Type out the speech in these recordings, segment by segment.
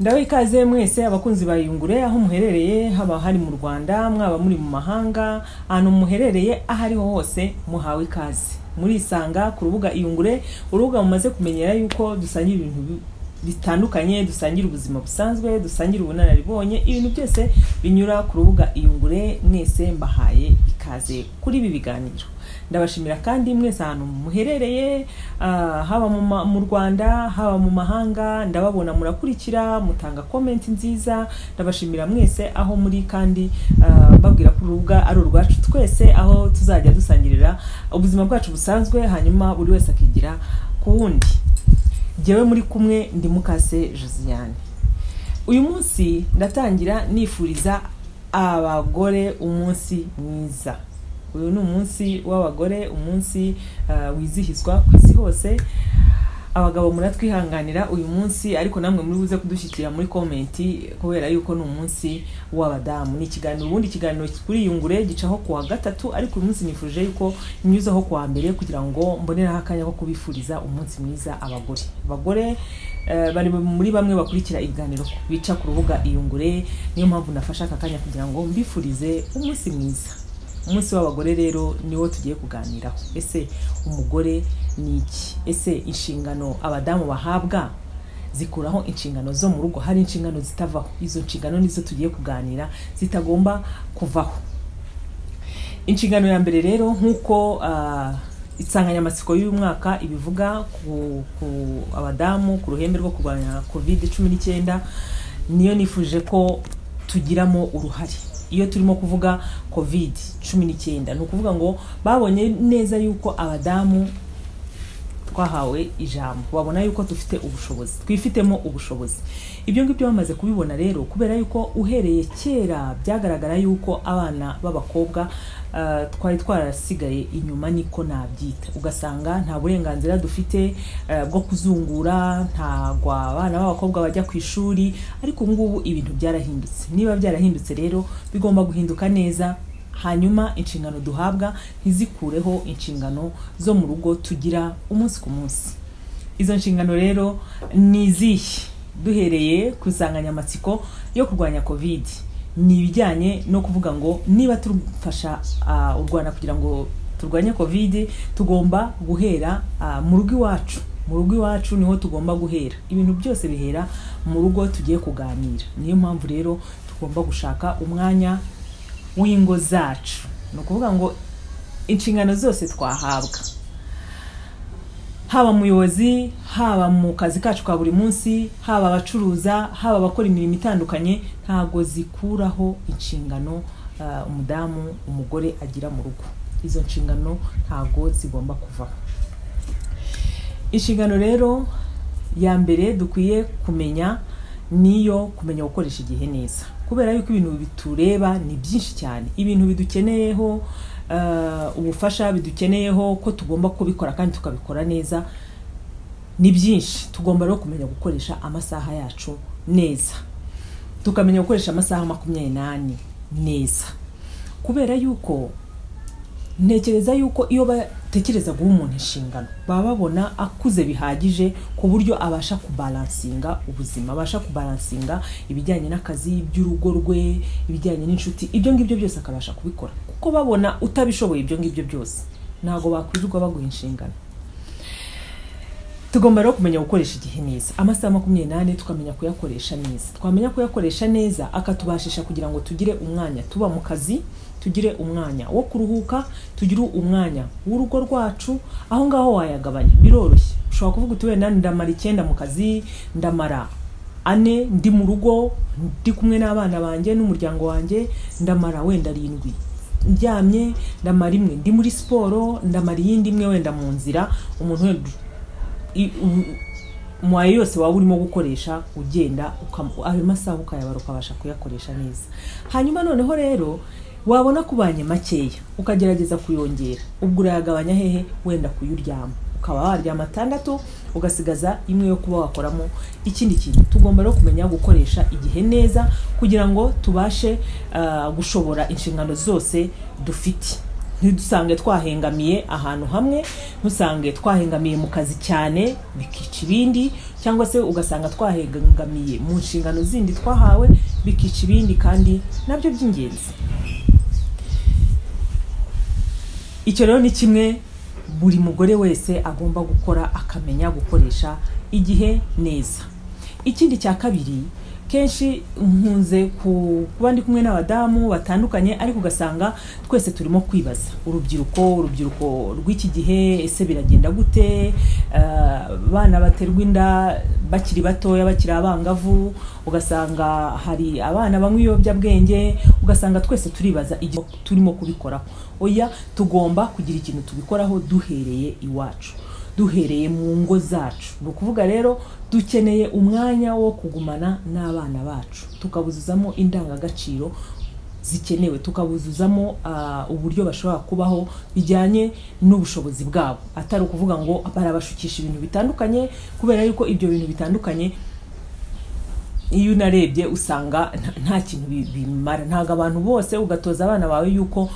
Ndabaha ikaze mwese abakunzi ba Iyungure aho muherereye, haba hari mu Rwanda, mwaba muri mu mahanga, ahantu muherereye aho ariho hose muhawe ikaze. Murisanga ku rubuga Iyungure, urubuga mumaze kumenyera yuko dusangira ibintu bitandukanye, dusangira ubuzima busanzwe, dusangira ubunararibonye, ibintu byose binyura ku rubuga Iyungure. Mwese mbahaye ikaze kuri ibi biganiro. Ndabashimira kandi mwese ahantu muherereye, haba mu Rwanda, haba mu mahanga, ndababona murakurikira, mutanga comment nziza. Ndabashimira mwese aho muri, kandi mbabwira ko urubuga ari urwacu twese, aho tuzajya dusangirira ubuzima bwacu busanzwe, hanyuma buri wese akigira ku wundi. Jyewe muri kumwe ndi Mukase Josiane. Uyu munsi ndatangira nifuriza abagore umunsi mwiza. Uyu ni umunsi w'abagore, umunsi wizihizwa ku isi hose. Abagabo muratwihanganira uyu munsi, ariko namwe muri buze kudushyikira muri comment, kubera yuko ni umunsi w'abadamu. Ni ikiganiro, ubundi ikiganiro kuri Iyungure gicaho kuwa gatatu, ariko uyu munsi nifuje yuko nyuzaho kuwa mbere kugira ngo mboneraho akanya ko kubifuriza umunsi mwiza abagore. Abagore bari muri bamwe bakurikira ibiganiro bica ku rubuga Iyungure, niyo mpamvu nafashe aka kanya kugira ngo mbifurize umunsi mwiza. Umunsi w'abagore rero niwo tugiye kuganiraho. Ese umugore ni iki? Ese inshingano abadamu bahabwa zikuraho inshingano zo mu rugo? Hari inshingano zitavaho, izo nshingano nizo tugiye kuganira zitagomba kuvaho. Inshingano ya mbere rero, nk'uko insanganyamatsiko y'uyu mwaka ibivuga ku abadamu ku ruhembe rwo kurwanya COVID-19, niyo nifuje ko tugiramo uruhare. Iyo turimo kuvuga COVID-19, ni ukuvuga ngo babonye neza yuko abadamu twahawe ijambo, babona yuko dufite ubushobozi, twifitemo ubushobozi. Ibyo ngibyo bamaze kubibona rero, kubera yuko uhereye kera byagaragara yuko abana b'abakobwa twari twarasigaye inyuma, niko nabyita, ugasanga nta burenganzira dufite bwo kuzungura, ntabwo abana b'abakobwa bajya ku ishuri. Ariko ubu ngubu ibintu byarahindutse. Niba byarahindutse rero, bigomba guhinduka neza, hanyuma inshingano duhabwa ntizikureho inshingano zo mu rugo tugira umunsi ku munsi. Izo nshingano rero ni izihe? Duhereye ku nsanganyamatsiko yo kurwanya COVID, ni ibijyanye no kuvuga ngo niba turufasha u Rwanda kugira ngo turwanye COVID, tugomba guhera mu rugo iwacu. Mu rugo iwacu niho tugomba guhera, ibintu byose bihera mu rugo tugiye kuganira. Niyo mpamvu rero tugomba gushaka umwanya w'ingo zacu. Ni ukuvuga ngo inshingano zose twahabwa, haba muyobozi, haba mu kazi kacu ka buri munsi, haba abacuruza, haba abakora imirimo itandukanye, ntabwo zikuraho inshingano umudamu, umugore agira mu rugo. Izo nshingano ntabwo zigomba kuvaho. Inshingano rero ya mbere dukwiye kumenya niyo kumenya gukoresha igihe neza, kubera yuko ibintu bitureba ni byinshi cyane, ibintu bidukeneyeho ubufasha, bidukeneyeho ko tugomba kubikora kandi tukabikora neza ni byinshi. Tugomba rero kumenya gukoresha amasaha yacu neza, tukamenya gukoresha amasaha 24 neza, kubera yuko ntekereza yuko iyo batekereza guha umuntu inshingano baba babona akuze bihagije ku buryo abasha kubalansinga ubuzima, abasha kubalansinga ibijyanye n'akazi, iby'urugo rwe, ibijyanye n'inshuti, ibyo ngibyo byose akabasha kubikora. Kuko babona utabishoboye ibyo ngibyo byose, ntabwo bakwirirwa baguha inshingano. Tugomba rero kumenya gukoresha igihe neza, amasaha 24 tukamenya kuyakoresha neza. Twamenya kuyakoresha neza akatubashisha kugira ngo tugire umwanya tuba mu kazi, tugire umwanya wo kuruhuka, tugire umwanya w'urugo rwacu. Aho ngaho wayagabanya biroroshye. Ushobora kuvuga uti wenda ndamara 9 mu kazi, ndamara 4 ndi mu rugo ndi kumwe n'abana banjye n'umuryango wanjye, ndamara wenda 7 ndyamye, ndamara 1 ndi muri siporo, ndamara iyindi 1 wenda mu nzira. Umuntu wenda mwayo yose waba urimo gukoresha ugenda, ayo masaha ukayabara ukabasha kuyakoresha neza. Hanyuma noneho rero wabona kubanye makeya ukagerageza kuyongera, ubwo urayagabanya hehe? Wenda kuyuryama, ukaba waryama 6 ugasigaza 1 yo kuba wakoramo ikindi kintu. Tugomba rero kumenya gukoresha igihe neza kugira ngo tubashe gushobora inshingano zose dufite. Ntidusange twahengamiye ahantu hamwe, ntusange twahengamiye mu kazi cyane bikica ibindi, cyangwa se ugasanga twahengamiye mu nshingano zindi twahawe bikica ibindi kandi nabyo by'ingenzi. Icyo rero ni kimwe buri mugore wese agomba gukora, akamenya gukoresha igihe neza. Ikindi cya kabiri, kenshi nkunze kuba ndi kumwe n'abadamu batandukanye, ariko ugasanga twese turimo kwibaza, urubyiruko rw'iki gihe ese biragenda gute? Abana baterwa inda bakiri batoya, bakiri abangavu, ugasanga hari abana banywa ibiyobyabwenge, ugasanga twese turibaza igihe turimo kubikoraho. Oya, tugomba kugira ikintu tubikoraho duhereye iwacu, duhereye mu ngo zacu. Ni ukuvuga rero dukeneye umwanya wo kugumana n'abana bacu, tukabuzuzamo indangagaciro zikenewe, tukabuzuzamo uburyo bashobora kubaho bijyanye n'ubushobozi bwabo, atari ukuvuga ngo barabashukisha ibintu bitandukanye, kubera yuko ibyo bintu bitandukanye iyo unarebye usanga nta kintu bimara. Ntabwo abantu bose ugatoza abana bawe yuko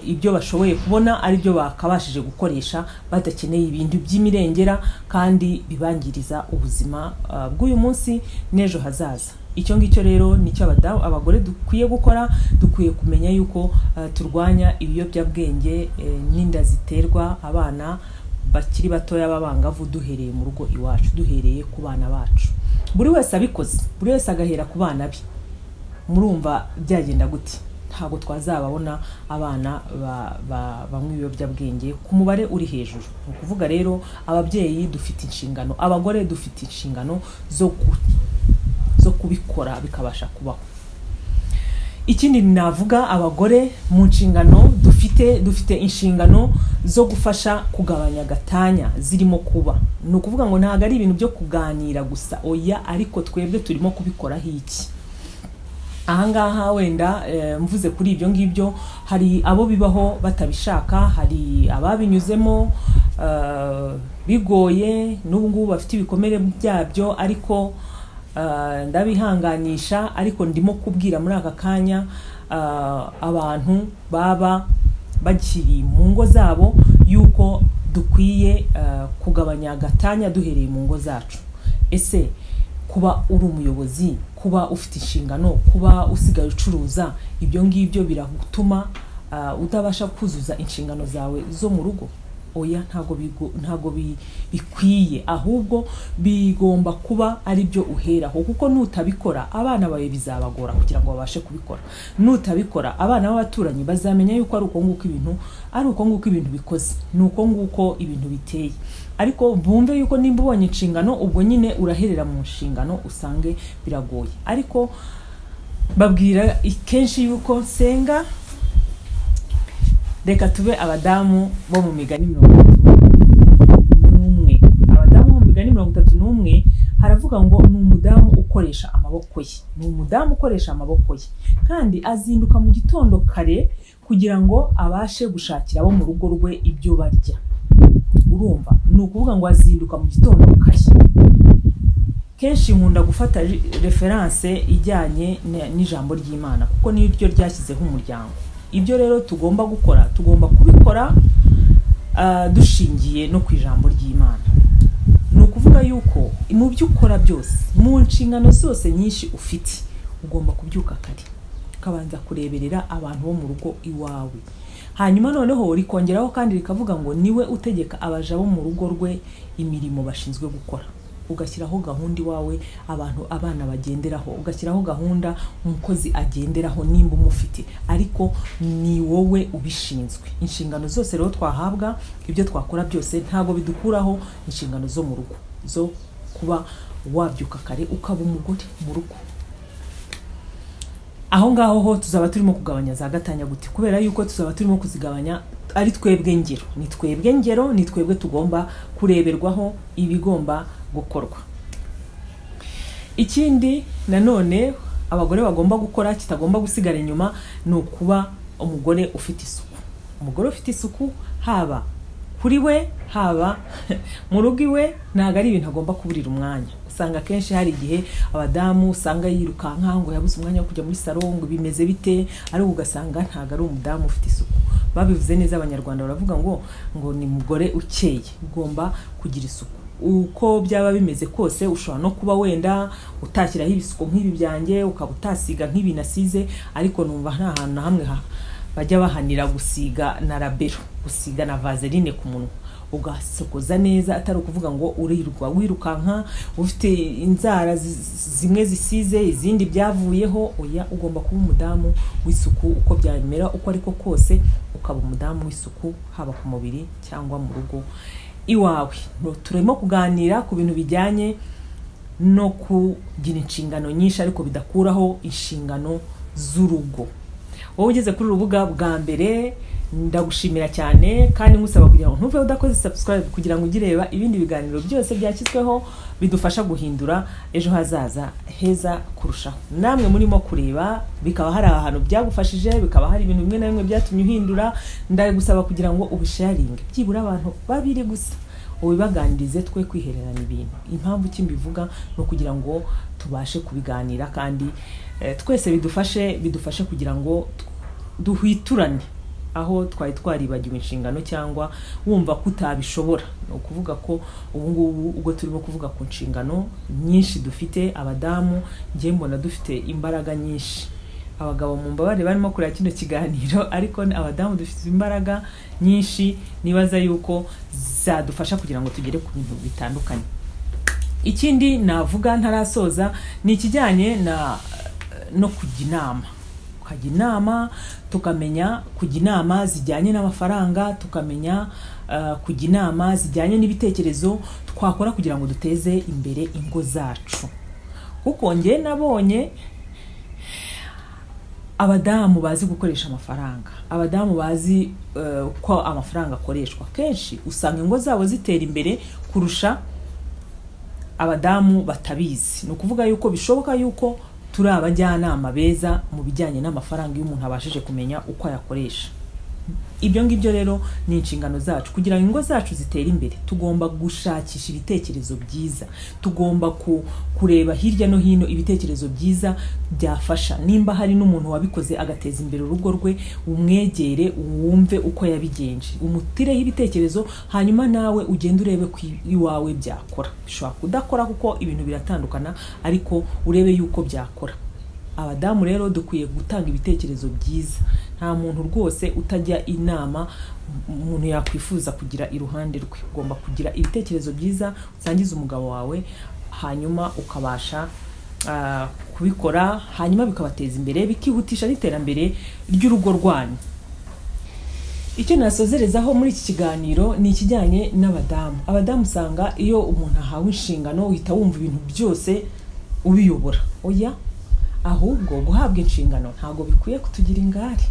ibyo bashoboye kubona ari byo bakabashije gukoresha, badakeneye ibintu by'imirengera kandi bibangiriza ubuzima bw'uyu munsi n'ejo hazaza. Icyo ngicyo rero nicyo abagore dukwiye gukora. Dukwiye kumenya yuko turwanya ibiyobyabwenge n'inda ziterwa abana bakiri batoya b'abangavu, duhereye mu rugo iwacu, duhereye ku bana bacu. Buri wese abikoze, buri wese agahera ku bana be, murumva byagenda gute? Ntabwo twazababona abana banywa ibiyobyabwenge ku mubare uri hejuru. Ni ukuvuga rero ababyeyi dufite inshingano, abagore dufite inshingano zo kubikora bikabasha kubaho. Ikindi navuga, abagore mu nshingano dufite, dufite inshingano zo gufasha kugabanya gatanya zirimo kuba. Ni ukuvuga ngo ntabwo ari ibintu byo kuganira gusa, oya, ariko twebwe turimo kubikoraho iki? Ahangaha wenda mvuze kuri ibyo ngibyo, hari abo bibaho batabishaka, hari ababinyuzemo bigoye, n'ubu ngubu bafite ibikomere byabyo, ariko ndabihanganisha. Ariko ndimo kubwira muri aka kanya abantu baba bakiri mu ngo zabo yuko dukwiye kugabanya gatanya duhereye mu ngo zacu. Ese kuba uri umuyobozi, kuba ufite inshingano, kuba usigaye ucuruza, ibyo ngibyo biratuma utabasha kuzuza inshingano zawe zo mu rugo? Oya, ntabwo bikwiye, ahubwo bigomba kuba ari byo uheraho, kuko nutabikora abana bawe bizabagora kugira ngo babashe kubikora. Nutabikora abana b'abaturanyi bazamenya yuko ari uko nguko ibintu, ari uko nguko ibintu bikoze, ni uko nguko ibintu biteye. Ariko bumve yuko nimba ubonye inshingano, ubwo nyine uraherera mu nshingano, usange biragoye. Ariko babwira kenshi yuko nsenga, reka tube abadamu bo mu migani 31. Abadamu bo mu migani 31 haravuga ngo ni umudamu ukoresha amaboko ye, ni umudamu ukoresha amaboko ye, kandi azinduka mu gitondo kare kugira ngo abashe gushakira abo mu rugo rwe ibyo barya. Urumva, ni ukuvuga ngo azinduka mu gitondo kare. Kenshi nkunda gufata reference ijyanye n'ijambo ry'Imana, kuko niryo ryashyizeho umuryango. Ibyo rero tugomba gukora, tugomba kubikora dushingiye no ku ijambo ry'Imana. Ni ukuvuga yuko mu byo ukora byose, mu nshingano zose nyinshi ufite, ugomba kubyuka kare, ukabanza kureberera abantu bo mu rugo iwawe. Hanyuma noneho rikongeraho kandi rikavuga ngo niwe utegeka abaja bo mu rugo rwe imirimo bashinzwe gukora. Ugashyiraho gahunda iwawe abantu abana bagenderaho, ugashyiraho gahunda umukozi agenderaho nimba umufite, ariko ni wowe ubishinzwe. Inshingano zose rero twahabwa, ibyo twakora byose ntabwo bidukuraho inshingano zo mu rugo, zo kuba wabyuka kare ukaba umugore mu rugo. Aho ngaho ho tuzaba turimo kugabanya za gatanya gute? Kubera yuko tuzaba turimo kuzigabanya ari twebwe ngero, ni twebwe ngero, ni twebwe tugomba kureberwaho ibigomba gukorwa. Ikindi nanone abagore bagomba gukora kitagomba gusigara inyuma ni ukuba umugore ufite isuku. Umugore ufite isuku haba kuri we, haba mu rugo iwe, ntabwo ari ibintu agomba kuburira umwanya. Usanga kenshi hari igihe abadamu usanga yirukanka ngo yabuze umwanya wo kujya muri salo, ngo bimeze bite, ariko ugasanga ntabwo ari umudamu ufite isuku. Babivuze neza Abanyarwanda, baravuga ngo ni mugore ukeye. Ugomba kugira isuku uko byaba bimeze kose. Ushobora no kuba wenda utashyiraho ibisuko nk'ibi byanjye, ukaba utasiga nk'ibi nasize, ariko numva nta hantu na hamwe bajya bahanira gusiga na rabero, gusiga na vaseline ku munwa, ugasokoza neza, atari ukuvuga ngo urirwa wirukanka ufite inzara zimwe zisize izindi byavuyeho. Oya, ugomba kuba umudamu w'isuku uko byamera uko ariko kose, ukaba umudamu w'isuku haba ku mubiri cyangwa mu rugo iwawe. Turimo kuganira ku bintu bijyanye no kugira inshingano nyinshi ariko bidakuraho inshingano z'urugo. Wowe ugeze kuri urubuga bwa mbere, ndagushimira cyane, kandi ngusaba kugira ngo ntuve udakoze subscribe kugira ngo ujye ureba ibindi biganiro byose byashyizweho bidufasha guhindura ejo hazaza heza kurushaho. Namwe murimo kureba bikaba hari ahantu byagufashije, bikaba hari ibintu bimwe na bimwe byatumye uhindura, ndagusaba kugira ngo ubisharinge byibura abantu babiri gusa, ubibaganirize, twe kwihererana ibintu. Impamvu ki mbivuga ni ukugira ngo tubashe kubiganira kandi twese bidufashe kugira ngo duhwiturane aho twari twaribagiwe inshingano cyangwa wumva ko utabishobora. Ni ukuvuga ko ubu ngubu ubwo turimo kuvuga ku nshingano nyinshi dufite abadamu, njye mbona dufite imbaraga nyinshi. Abagabo mu mbabare barimo kureba kino kiganiro, ariko abadamu dufite imbaraga nyinshi, nibaza yuko zadufasha kugira ngo tugere ku bintu bitandukanye. Ikindi navuga ntarasoza ni ikijyanye no kujya inama. Tukajya inama, tukamenya kujya inama zijyanye n'amafaranga, tukamenya kujya inama zijyanye n'ibitekerezo twakora kugira ngo duteze imbere ingo zacu. Kuko njye nabonye abadamu bazi gukoresha amafaranga, abadamu bazi uko amafaranga akoreshwa, kenshi usanga ingo zabo zitera imbere kurusha abadamu batabizi. Ni ukuvuga yuko bishoboka yuko turi abajyanama beza mu bijyanye n'amafaranga iyo umuntu abashije kumenya uko ayakoresha. Ibyo ngibyo rero ni inshingano zacu kugira ngo ingo zacu zitere imbere. Tugomba gushakisha ibitekerezo byiza, tugomba kureba hirya no hino ibitekerezo byiza byafasha. Nimba hari n'umuntu wabikoze agateza imbere urugo rwe, umwegere wumve uko yabigenje, umutireho ibitekerezo, hanyuma nawe ugende urebe ko iwawe byakora. Bishobora kudakora kuko ibintu biratandukana, ariko urebe yuko byakora. Abadamu rero dukwiye gutanga ibitekerezo byiza. Nta muntu rwose utajya inama umuntu yakwifuza kugira iruhande rwe. Ugomba kugira ibitekerezo byiza usangiza umugabo wawe, hanyuma ukabasha kubikora, hanyuma bikabateza imbere, bikihutisha n'iterambere ry'urugo rwanyu. Icyo nasozerezaho muri iki kiganiro ni ikijyanye n'abadamu. Abadamu usanga iyo umuntu ahawe inshingano uhita wumva ibintu byose ubiyobora. Oya, ahubwo guhabwa inshingano ntabwo bikwiye kutugira ingare.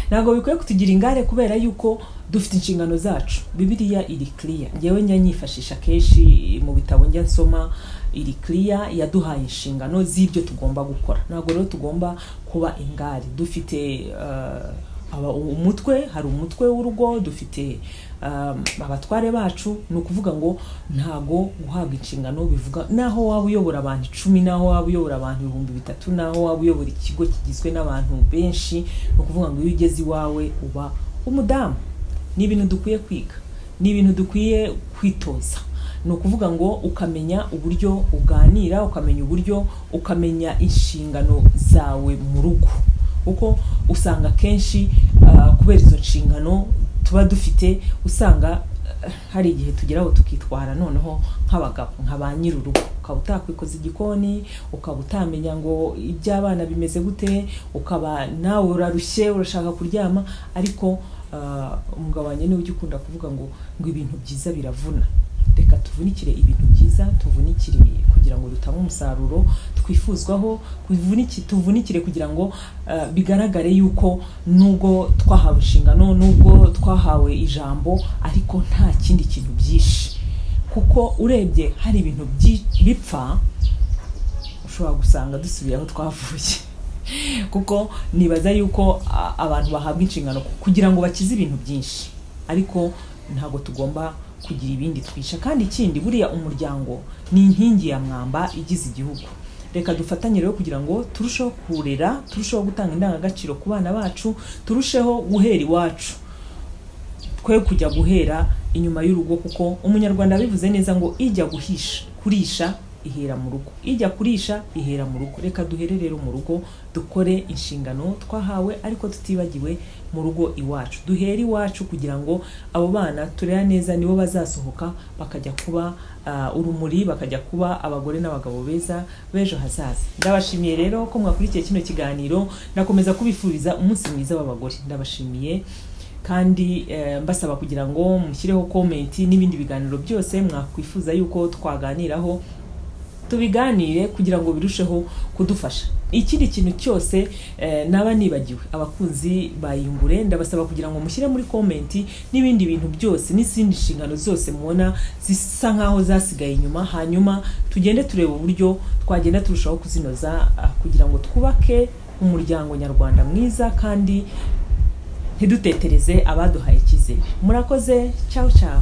Ntabwo bikwiye kutugira ingare kubera yuko dufite inshingano zacu. Bibiliya iri clear, njyewe njya nyifashisha kenshi mu bitabo njya nsoma, iri clear, yaduhaye inshingano z'ibyo tugomba gukora. Ntabwo rero tugomba kuba ingare. Dufite umutwe, hari umutwe w'urugo, dufite abatware bacu. Ni ukuvuga ngo ntago guhabwa inshingano bivuga naho waba uyobora abantu 10, naho waba uyobora abantu 3000, naho waba uyobora ikigo kigizwe n'abantu benshi. Ni ukuvuga ngo iyo ugeze iwawe uba umudamu. Ni ibintu dukwiye kwiga, ni ibintu dukwiye kwitoza. Ni ukuvuga ngo ukamenya uburyo uganira, ukamenya uburyo, ukamenya inshingano zawe mu rugo. Kuko usanga kenshi kubera izo nshingano tuba dufite, usanga hari igihe tugeraho tukitwara noneho nk'abagabo, nka ba nyir'urugo. Ukaba utakwikoza igikoni, ukaba utamenya ngo iby'abana bimeze gute, ukaba nawe urarushye urashaka kuryama, ariko umugabo wanjye niwe ujya ukunda kuvuga ngo ibintu byiza biravuna. Reka tuvunikire ibintu byiza, tuvunikire kugira ngo dutange umusaruro twifuzwaho, tuvunikire kugira ngo bigaragare yuko nubwo twahawe inshingano, nubwo twahawe ijambo, ariko nta kindi kintu byinshi. Kuko urebye hari ibintu bipfa, ushobora gusanga dusubiye aho twavuye. Kuko nibaza yuko abantu bahabwa inshingano kugira ngo bakize ibintu byinshi, ariko ntabwo tugomba kugira ibindi twisha. Kandi ikindi, buriya umuryango ni inkingi ya mwamba igize igihugu. Reka dufatanye rero kugira ngo turusheho kurera, turusheho gutanga indangagaciro ku bana bacu, turusheho guhera iwacu, twe kujya guhera inyuma y'urugo, kuko Umunyarwanda yabivuze neza ngo ijya guhisha kurisha ihera mu rugo, ijya kurisha ihera mu rugo. Reka duhere rero mu rugo, dukore inshingano twahawe ariko tutibagiwe mu rugo iwacu. Duhere iwacu kugira ngo abo bana turera neza nibo bazasohoka bakajya kuba urumuri, bakajya kuba abagore n'abagabo beza b'ejo hazaza. Ndabashimiye rero ko mwakurikiye kino kiganiro, ndakomeza kubifuriza umunsi mwiza w'abagore. Ndabashimiye kandi mbasaba kugira ngo mushyireho comment n'ibindi biganiro byose mwakwifuza yuko twaganiraho, tubiganire kugira ngo birusheho kudufasha. Ikindi kintu cyose naba nibagiwe, abakunzi bayingure, ndabasaba kugira ngo mushyire muri comment n'ibindi bintu byose n'izindi nshingano zose mubona zisa nkaho zasigaye inyuma, hanyuma tugende tureba uburyo twagenda turushaho kuzinoza kugira ngo twubake umuryango nyarwanda mwiza kandi ntidutetereze abaduhaye icyizere. Murakoze, ciao ciao.